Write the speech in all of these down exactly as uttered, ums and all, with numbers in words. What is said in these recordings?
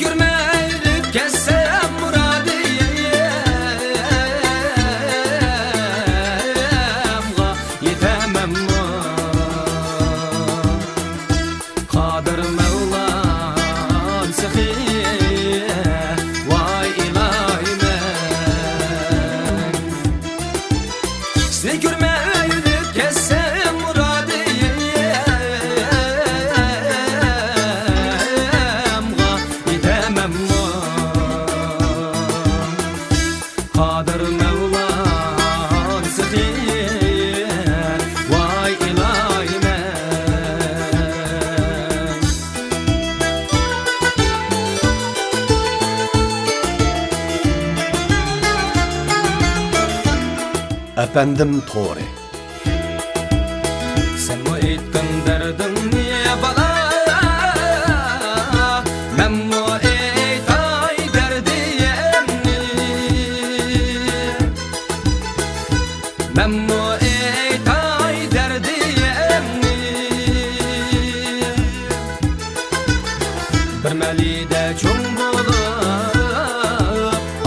كۆرمەيلى كەتسەم مۇرادىمغا يېتەمەنمۇ؟ قادىر مەۋلان سېخى، ۋاي ئىلاھىم. سېنى كۆرمەيلى كەتسەم مۇرادىمغا يېتەمەنمۇ؟ قادىر مەۋلان سېخى، ۋاي ئىلاھىم. ئەپەندىم تورى. سەنمۇ ئېيتقىن دەردىڭنى بالا، مەنمۇ ئېيتاي دەردىمنى. مەنمۇ ئېيتاي دەردىمنى. بىر مەلىدە چوڭ بولۇپ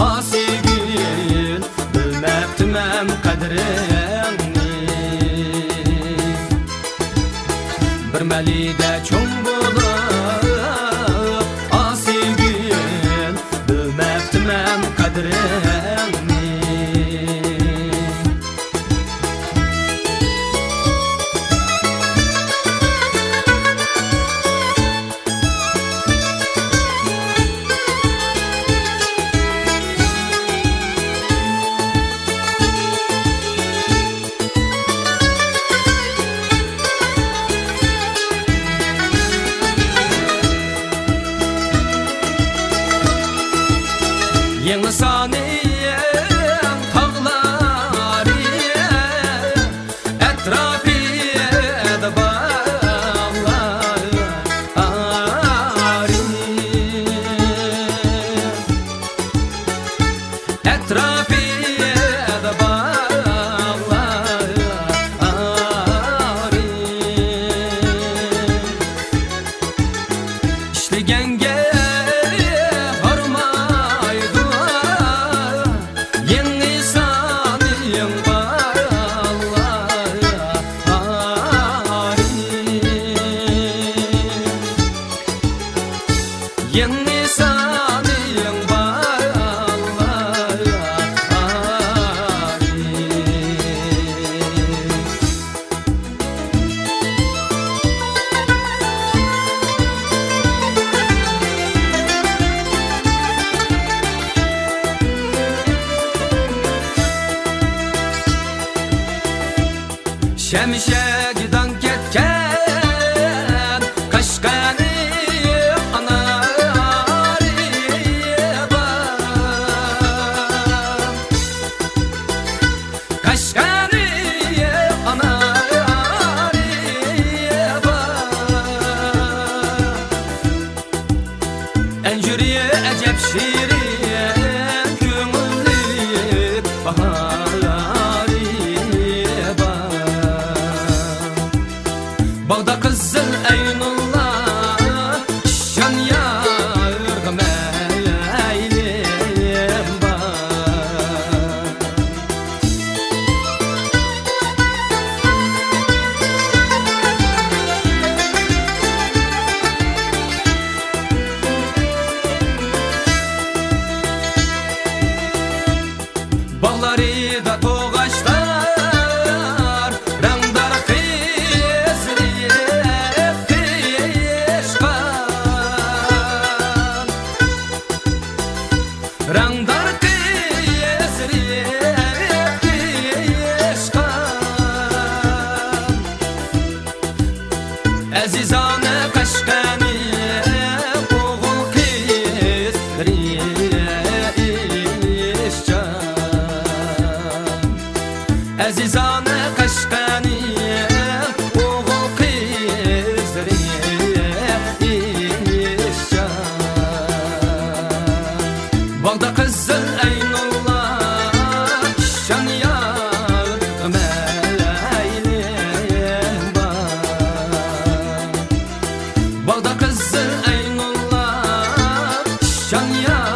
ئاسىيگۈل، بىلمەپتىمەن قەدرىڭنى. بىر مەلىدە چوڭ بولۇپ ئاسىيگۈل، بىلمەپتىمەن قەدرىڭنى. يېڭىسارنىڭ تاغلىرى، ئەتراپىدا باغلار، ئارى. ئەتراپىدا باغلار، ئارى. ئىشلىگەنگە ھارمايدۇ، يېڭىسارنىڭ باغلار، ئارى. يېڭىسارنىڭ باغلار، ئارى. شەمشەگە داڭ كەتكەن قەشقەرنىڭ ئانارى بار. قەشقەرنىڭ ئانارى بار. ئەنجۈرى ئەجەب شېرىن، كۆڭۈللۈك باھارى بار. باغدا قىزىل ئەينۇللا، ئىشان يارغا مەيلىم بار. باغلىرىدا توغاچلار، رەڭدار قىزلىرى قىشقان. رەڭدار قىزلىرى قىشقان. ئەزىزانە قەشقەرنىڭ ئوغۇل قىزلىرى ئىشچان. ئەزىزانە قەشقەرنىڭ ئوغۇل قىزلىرى ئىشچان. باغدا قىزىل ئەينۇللا، ئىشان يارغا مەيلىم بار. باغدا قىزىل ئەينۇللا، شاڭيا